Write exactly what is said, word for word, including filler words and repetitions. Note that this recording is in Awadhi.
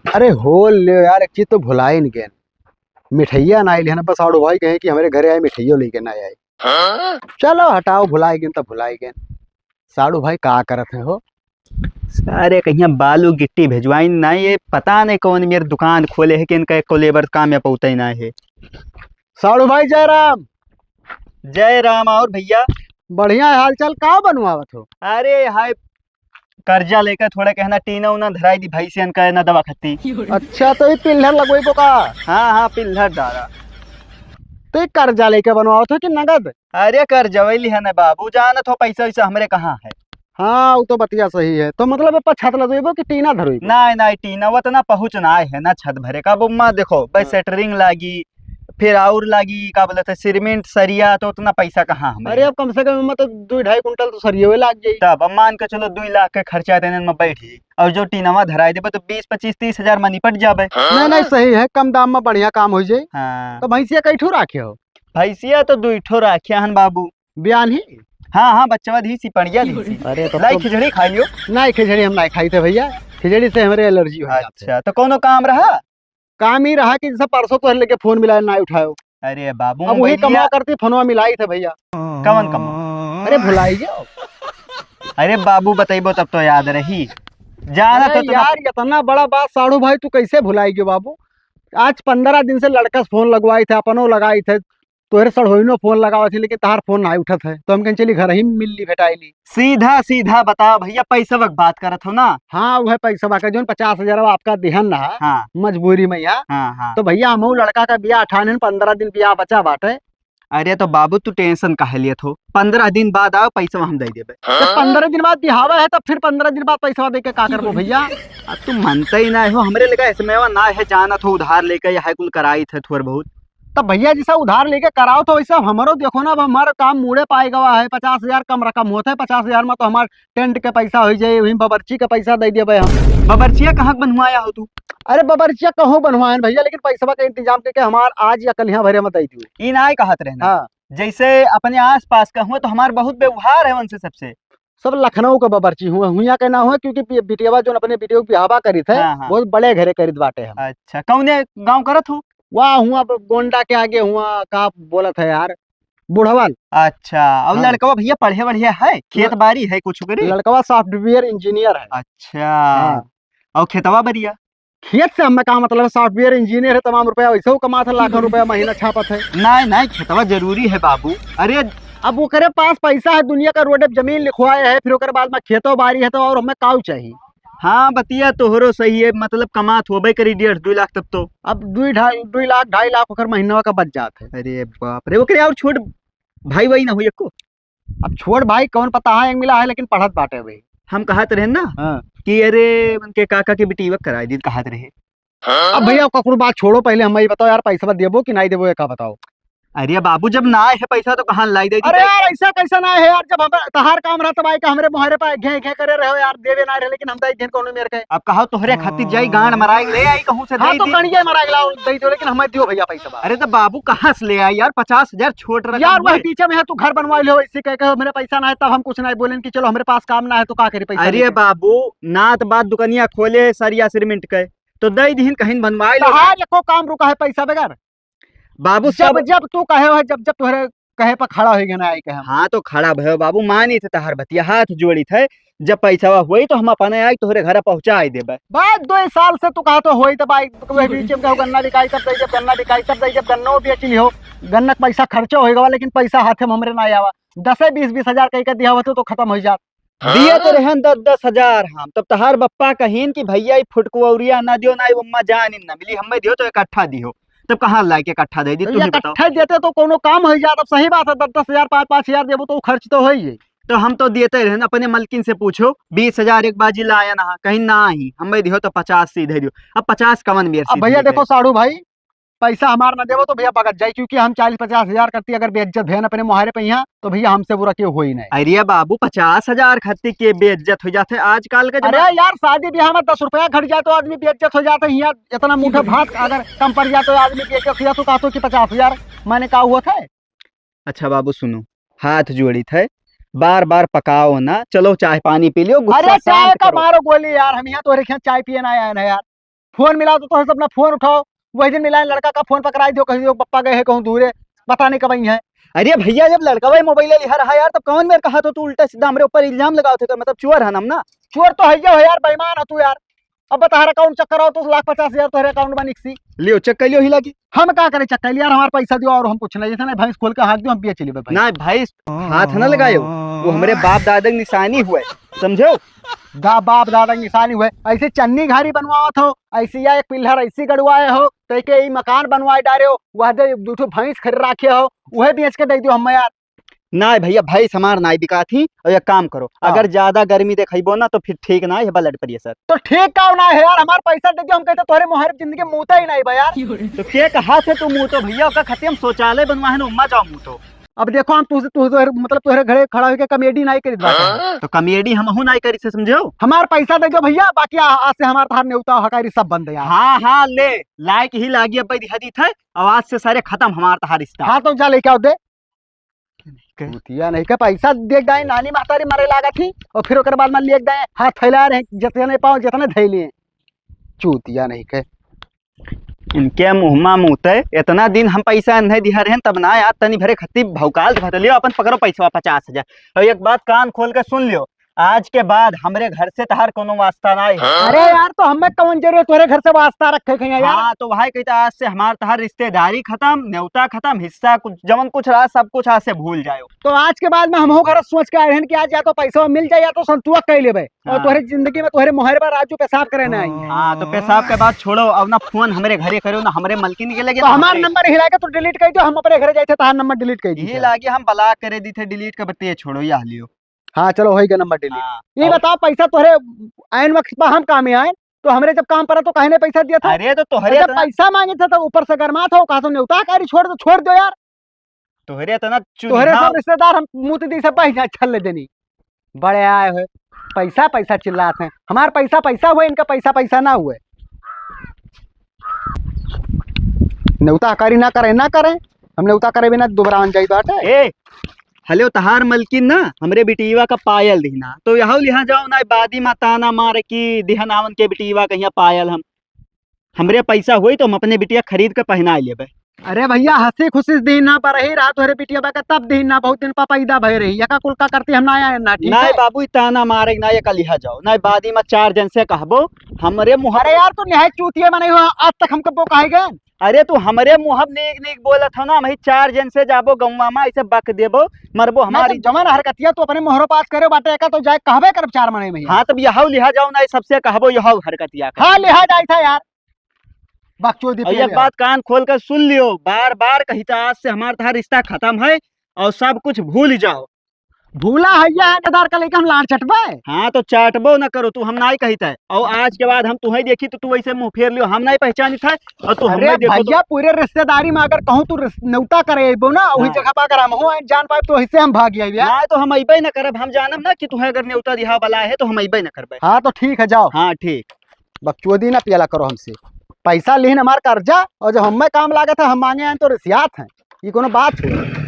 अरे हो ले यार, एक चीज तो भुलाइन गेन, मिठैया नाहीं लिहन। बस साढ़ू भाई कहे कि हमरे घरे आए, मिठैया लेके ना आए। हाँ? चलो हटाओ, भुलाइ गेन त भुलाइ गेन। साढ़ू भाई का करत हैं हो? अरे कहिया बालू गिट्टी भेजवाइन ना, ये पता नहीं कौन मेर दुकान खोले है कि इनका एको लेबर काम में पउतइ ना है। साढ़ू भाई जय राम। जय राम। और भइया? बढ़िया है, हालचाल। का बनवावत हो? अरे हाय, कर्जा लेके थोड़ा कहना टीना उना धराइ दी भइसियन का ना दवा खत्ती। अच्छा, तो ये पिल्लर लगवइबो का? हाँ हाँ, पिल्लर डारा। तो ये कर्जा लेके बनवावत हो कि नगद? अरे कर्जवइ लिहन बाबू, जानत हो पैसा वैसा हमरे कहाँ है। हाँ, वो तो बतिया सही है। तो मतलब ए पर छत लगवइबो कि टीना धरवइबो? नाहीं नाहीं, टीना उतना पहुँच नाहीं है ना छत भरे का। अब ओम्मा देखो भाई, हाँ। सेटरिंग लागी, फिर और लागी का बोलत है सीमेंट सरिया, तो उतना पैसा कहाँ हमरे? अरे अब कम से कम एमा तो दुइ ढाई कुंटल तो सरियवे लाग जाई। तब अब मान के चलो दुइ लाख के खर्चा देने में बैठ जाई, और जो टीनवा धराइ देबे तो बीस पच्चीस तीस हजार में निपट जाबे। नाहीं नाहीं, सही है, कम दाम में बढ़िया काम होइ जाई। हाँ। तो भइसिया कई ठो राखे हो? भइसिया तो दुइ ठो राखे हन बाबू। बियान ही? हाँ हाँ, बच्चवा दी सी, पड़िया दी सी। अरे तो लाई तो खिचड़ी खाइ लियो। नाहीं, खिचड़ी हम नाहीं खाइत है भइया, खिचड़ी से हमरे एलर्जी होइ जात है। अच्छा, तो कौनो काम रहा? काम ई रहा कि जैसे परसों तोहरे लगे फोन मिलाए, नाहीं उठायो। अरे बाबू, अब वही मोबाइलिया कमवा करती, फोनवा मिलाइत है भइया। कवन कमवा? अरे भुलाइ गयो। अरे बाबू, बतइबो तब तो याद रही। जाना अरे तो तुम यार, इतना बड़ा बात साढ़ू भाई, तू कैसे भुलाइ गयो बाबू? आज पन्द्रह दिन से लड़का से फोन लगवाइत है, अपनो लगाइत है, तोहरे सड़होइनो फोन लगावत ही, लेकिन तहार फोन नाहीं उठत है, तो हम कहेन चली घर ही मिल ली, भेटाइ ली। सीधा सीधा बताओ भइया, पैसवा के बात करत हो ना? हाँ, उहे पैसवा के, जौन पचास हजार आपका दिहन ना, हाँ। मजबूरी में यहाँ। हाँ, हाँ। तो भइया, हमहू लड़का का बियाह ठाने, पन्द्रह दिन बियाह बचा बाटे। अरे तो बाबू, तू tension काहे लेत हो? पन्द्रह दिन बाद आओ, पैसवा हम दइ देबे। जब पन्द्रह दिन बाद बियाहवा है, तब फिर पन्द्रह दिन बाद पैसवा दइ के का करबो भइया? अब तू मनते ही नाहीं हो, हमरे लगे एसमेवा नाहीं है, जानत हो, उधार लेके यह कुल कराइत है थोड़ बहुत। तब भइया, जैसा उधार लेके कराओ तो वैसा हमरो देखो ना, अब हमारा काम मूड़े पाए गवा है, पचास हजार कम रकम होत है, पचास हजार में तो हमार टेंट के पैसा होइ जाए, वहीं बबरची के पैसा दइ देबे हम। बबरचिया कहाँ के बनवाया हो तू? अरे बबरचिया कहूँ बनवाएन भइया, लेकिन पैसवा के इंतजाम करके हमार आज या कलिहा भरे में दइ दियो। ई नाहीं कहत रहना। हाँ। जैसे अपने आस पास का हुआ तो हमार बहुत व्यवहार है उनसे सबसे। सब लखनऊ का बबरची हुआ, हुइया के ना हुआ, क्योंकि बि-, बिटियावा जौन अपने बिटिया के बियाहवा करित है, हाँ, हाँ। बहुत बड़े घरे करित बाटे हम। अच्छा, कौने गाँव करत हो? वह हुआ ब-, गोंडा के आगे हुआ, का बोलत है यार, बुढ़वल। अच्छा, और हाँ। लड़कवा भइया पढ़े वढ़े है, खेत हाँ। बारी है कुछ करे? लड़कवा software engineer है। अच्छा। हाँ। और खेतवा बरिया? खेत से हमें का मतलब है, software engineer है, तमाम रुपया वैसे वो कमात है, लाखों रुपया महीना छापत है। नाहीं, नाहीं, खेतवा जरूरी है बाबू। अरे अब ओकरे पास पैसा है, दुनिया का रोड पे जमीन लिखवाए है, फिर ओकरे बाद में खेतो बारी है, तो और हमें काऊ चाहिए? हाँ, बतिया तोहरो सही है, मतलब कमात होबे करी डेढ़ दुइ लाख तब तो। अब दुइ ढाई, दुइ लाख, ढाई लाख ओकर महीनवा का बच जात है। अरे बाप रे, ओकरे और छोट भाई वाई ना हुई एको? अब छोट भाई कौन पता है, एक मिला है, लेकिन पढ़त बाटे अभी। हम कहत रहे ना हाँ। कि अरे उनके काका के बिटिया कराइ दी, कहत रहे। अब भइया, ककरो बात छोड़ो, पहिले हमें ई बताओ यार, पैसवा देबो कि नाहीं देबो, ये का बताओ? अरे बाबू, जब नाहीं है पैसा तो कहाँ लाई दे दी? अरे यार, ऐसा कैसा नाहीं है यार, जब हम, तहार काम रहा तब आइके हमरे मोहरे पे घे घे करे रहे हो यार, देबे नाहीं रहे, लेकिन हम दइ देन कौनो मेर के। अब कहो तोहरे खातिर जाई गांड मराई ले आई कहूँ से हाँ, दइ तो दी। गणिया मराई लाओ, दइ दो, लेकिन हमें दियो भइया पैसवा। अरे तो बाबू, कहाँ से ले आई यार, पचास हजार छोट रकम यार, वही है। पीछे में है, तू घर बनवाइ लो, ऐसे कह के मेरे पैसा नाहीं है, तब हम कुछ नाहीं बोलेन कि चलो हमरे पास काम नाहीं है तो का करी पैसा अरे लेके। बाबू, नात बात दुकनिया खोले सरिया सीमेंट के, तो दइ दिहिन कहीं बनवाइ लो। तहार एको काम रुका है पैसा बगैर? बाबू, जब, सब जब तू कहे हो, जब, जब तोहरे कहे पर खड़ा होइ गए ना, आई के हम। हाँ, तो खड़ा भयो बाबू, मानी थे तहार बतिया, हाथ जोड़ी थे, जब पैसा हुई तो हम अपने आई तोहरे घर पहुँचाइ देबे। बात दो साल से तू कहा तो होई, तब आई, वही बीच में कहो गन्ना बिकाई तब दे, जब गन्ना बिकाई तब दे, जब गन्नो बेच लिहो, गन्ना के पैसा खर्चो होइ गवा, लेकिन पैसा हाथे में हमरे ना आवा। दसे बीस, बीस हजार कह के दिया होतो तो खत्म होइ जात। दिए तो रहन दस दस हजार हम, तब तहार बप्पा कहीन कि भइया, ई फुटकुवरिया ना दियो, ना ई ओम्मा जान न मिली, हमें दियो तो इकट्ठा दियो। तब कहाँ लाइके इकट्ठा दे दी, तो तुम ही बताओ। इकट्ठा देते तो कोनो काम होइ जात। अब सही बात है, दस दस हजार, पाँच पाँच हजार देबो तो खर्च तो होइ ही। तो हम तो देते रहन, अपने मलकिन से पूछो, बीस हजार एक बाजी लाया ना, कहीं ना ही, हमें दियो तो पचास सीधे दियो। अब पचास कवन मेर अब सीधे भइया दे? देखो साढ़ू भाई, पैसा हमार ना देबो तो भइया बगत जाई, क्योंकि हम चालीस पचास हजार करती अगर बेइज्जत भयन अपने मोहारे पे यहाँ, तो भइया हमसे बुरा केहू होई नहीं। अरे बाबू, पचास हजार खत्ती के बेइज्जत होइ जात है आजकल के अरे जमाना। यार, शादी ब्याह में दस रुपया घट जाए तो आदमी बेइज्जत होइ जात है। यहाँ इतना मुठे भात अगर कम पड़ जाए तो आदमी बेइज्जत होइ जाए, तो कहतो कि पचास हजार माने का हुआ था? अच्छा बाबू सुनो, हाथ जोड़ी थे, बार बार पकाओ ना, चलो चाय पानी पी लियो, गुस्सा अरे चाय शांत का करो। मारो गोली यार, हम यहाँ तोहरे खेत चाय पिए ना आए ना यार। फोन मिलाओ तो तोहरे से अपना फोन उठाओ। वही दिन मिलाए, लड़का का फोन पकड़ाई दियो, कही दियो पप्पा गए हैं कहूँ दूरे, पता नहीं कब आई हैं। अरे भैया, जब लड़का भाई मोबाइल लिहा रहा यार, तब कौन मेरे कहा तो तू उल्टा सीधा हमरे ऊपर इल्जाम लगावत है, मतलब चोर है ना हम ना? चोर तो है हो यार, बेईमान है तू यार। अब बता, हर अकाउंट चेक कराओ तो लाख पचास हजार तोहरे अकाउंट में निकसी। लियो चेक कर लियो ही लागी। हम का करे चेक कर लिया यार, हमारा पैसा दियो और हम कुछ नहीं, जैसे नहीं भैंस खोल के हाँक दियो, हम पिए चली भाई। ना भैंस हाथ ना लगायो, वो हमरे बाप दादा के निशानी हुए, समझो? दा बाप दादा के निशानी हुए, ऐसे चन्नी घारी बनवावत हो, ऐसे या एक पिल्लर ऐसी गड़वाए हो, तो एक ई मकान बनवाए डारे हो, वह दे दू ठो भैंस खरीद राखे हो, वह बेच के दे दियो हम यार। ना भैया, भैंस हमार ना बिकात ही। और एक काम करो, हाँ। अगर ज्यादा गर्मी देखइबो ना तो फिर ठीक ना है blood pressure। तो ठीक का ना है यार, हमार पैसा दे दियो, हम कहते तोहरे मुहर जिंदगी मूता ही नहीं बा यार। तो के कहा थे तू मूतो भैया, ओका खातिर हम शौचालय बनवाए हैं, उम्मा जाओ मूतो। अब देखो, हम तुझे, तुझे, तुझे, मतलब, तोहरे घरे खड़ा होके कॉमेडी नहीं करीत बाटे। तो कॉमेडी हमहू नहीं करी से, समझो? हमार पैसा दे दो भैया, बाकी आ-, आज से हमार तहार नेवता हकारी सब बंद है यार। हाँ, हाँ, ले, लायक ही लागी, अब दिहा दी थे, अब आज से सारे खत्म हमार तहार रिश्ता। हाँ, तो जा लेके आओ दे। के? चूतिया नहीं के पैसा दे गए, नानी महतारी मरे लागत ही, और फिर ओकर बाद में ले गए, हाथ फैला रहे, जितने पाओ, जितने धैले। चूतिया नहीं के। इनके मुँहमा मूते, इतना दिन हम पैसा नहीं दिहा रहन, तब ना यार तनी भरे खत्ती भौकाल भर लियो, अपन पकड़ो पैसा पचास हजार। और एक बात कान खोल के सुन लियो, आज के बाद हमरे घर से तहार कोनो वास्ता ना है। अरे यार, तो हमें कौन जरूरत तोरे घर से वास्ता रखे के यार? हाँ, तो भाई कहता आज से हमार तहार रिश्तेदारी खत्म, न्योता खत्म, हिस्सा कुछ, जवन कुछ रहा सब कुछ आज से भूल जाओ। तो आज के बाद में हमहू घर सोच के आए हैं कि आज या तो पैसा मिल जाए या तो संतुआ कह लेबे। और हाँ। तोहरे जिंदगी में तोहरे मोहर पर राजू पेशाब करे ना आई। हाँ, तो पेशाब के बात छोड़ो, अब ना फोन हमरे घरे करो, ना हमरे मलकिन के लगे, तो ना हमार हमरे नंबर हिला के तू डिलीट कर दो, हम अपने घरे जाए थे, तहार नंबर डिलीट कर दी यही थे। लागे हम ब्लॉक करे दी थे, डिलीट कर बतिये छोड़ो, या लियो। हाँ, चलो, होई गया नंबर डिलीट। हाँ, ये और बताओ, पैसा तोहरे आयन वक्त पर हम काम में आए, तो हमरे जब काम पड़ा तो काहे नहीं पैसा दिया था? अरे, तो तोहरे तो जब इतना पैसा मांगे थे तो ऊपर से गरमात हो, कहा तो न्योता कारी छोड़ दो, छोड़ दो यार। तोहरे इतना तोहरे चुनिहा सब रिश्तेदार हम मुँह दी से बह जाए, छल देनी। बड़े आए हुए, पैसा, पैसा चिल्लात हैं। हमार पैसा, पैसा हुए, इनका पैसा, पैसा ना हुए। नेवता हकारी ना करे, ना करे, हम नेवता करे बिना दुबरान जाई बाटे। ए, हले तहार मलकिन ना, हमरे बिटिया का पायल दिहना, तो यहू लिहा जाओ ना, बादी मा ताना मारे कि दिहन आवन के बिटिया कहिया पायल हम। हमरे पैसा होई तो हम अपने बिटिया खरीद के पहनाए लेबे। अरे भैया, हँसी खुशी से दीन ना, बरही रहा तोहरे बिटिया बा के तब दीन ना, बहुत दिन पा पैदा भय रही, यका कुल का करती हम ना आए ना, ठीक नहीं है? बाबू, ई ताना मारे ना, यका लिहा जाओ ना, बादी मा चार जन से कहबो हमरे मुँह। अरे यार, तू निहाय चूतिया में नहीं हो, आज तक हमको वो कहे गए। अरे तू हमरे मुँह नीक नीक बोलत हो ना, हम ही चार जन से जाबो गौवा मा, ऐसे बक देबो, मरबो नहीं हमारी। तो जवन हरकतिया तू अपने मोहरो पास करे बाटे, एका तो जाए कहबे करब चार मने में। हाँ, तब यहू लिहा जाओ ना, सबसे कहबो यहू हरकतिया का। हाँ, लिहा जाए था यार। बकचोदी और पे एक ले। बात कान खोल कर सुन लियो, बार बार कही था, आज से हमार तहार रिश्ता खत्म है और सब कुछ भूल जाओ। भूला है ये रिश्तेदार का लेके हम लाड़ चटबे। हाँ, तो चाटबो न करो तू, हम नाई कही था। और आज के बाद हम तुम्हें देखी तो तू ऐसे मुँह फेर लियो, हम नाई पहचानी था। और तू अरे हमें देखो तो भैया, पूरे रिश्तेदारी में अगर कहूँ तू रिस-, नेवता करे अइबो ना, वही हाँ। जगह पर अगर हम हो जान पाए तो इससे हम भाग आइबे यार। ना, तो हम अइबे न करब, हम जानब ना कि तुम्हें अगर नेवता दिहा वाला है तो हम अइबे न करबे। हाँ, तो ठीक है, जाओ। हाँ, ठीक। बकचोदी ना पियला करो हमसे। पैसा लिहिन हमार कर्जा, और जब हमें काम लागत है, हम मांगे आए तो रिसियात हैं। ये कोनो बात है?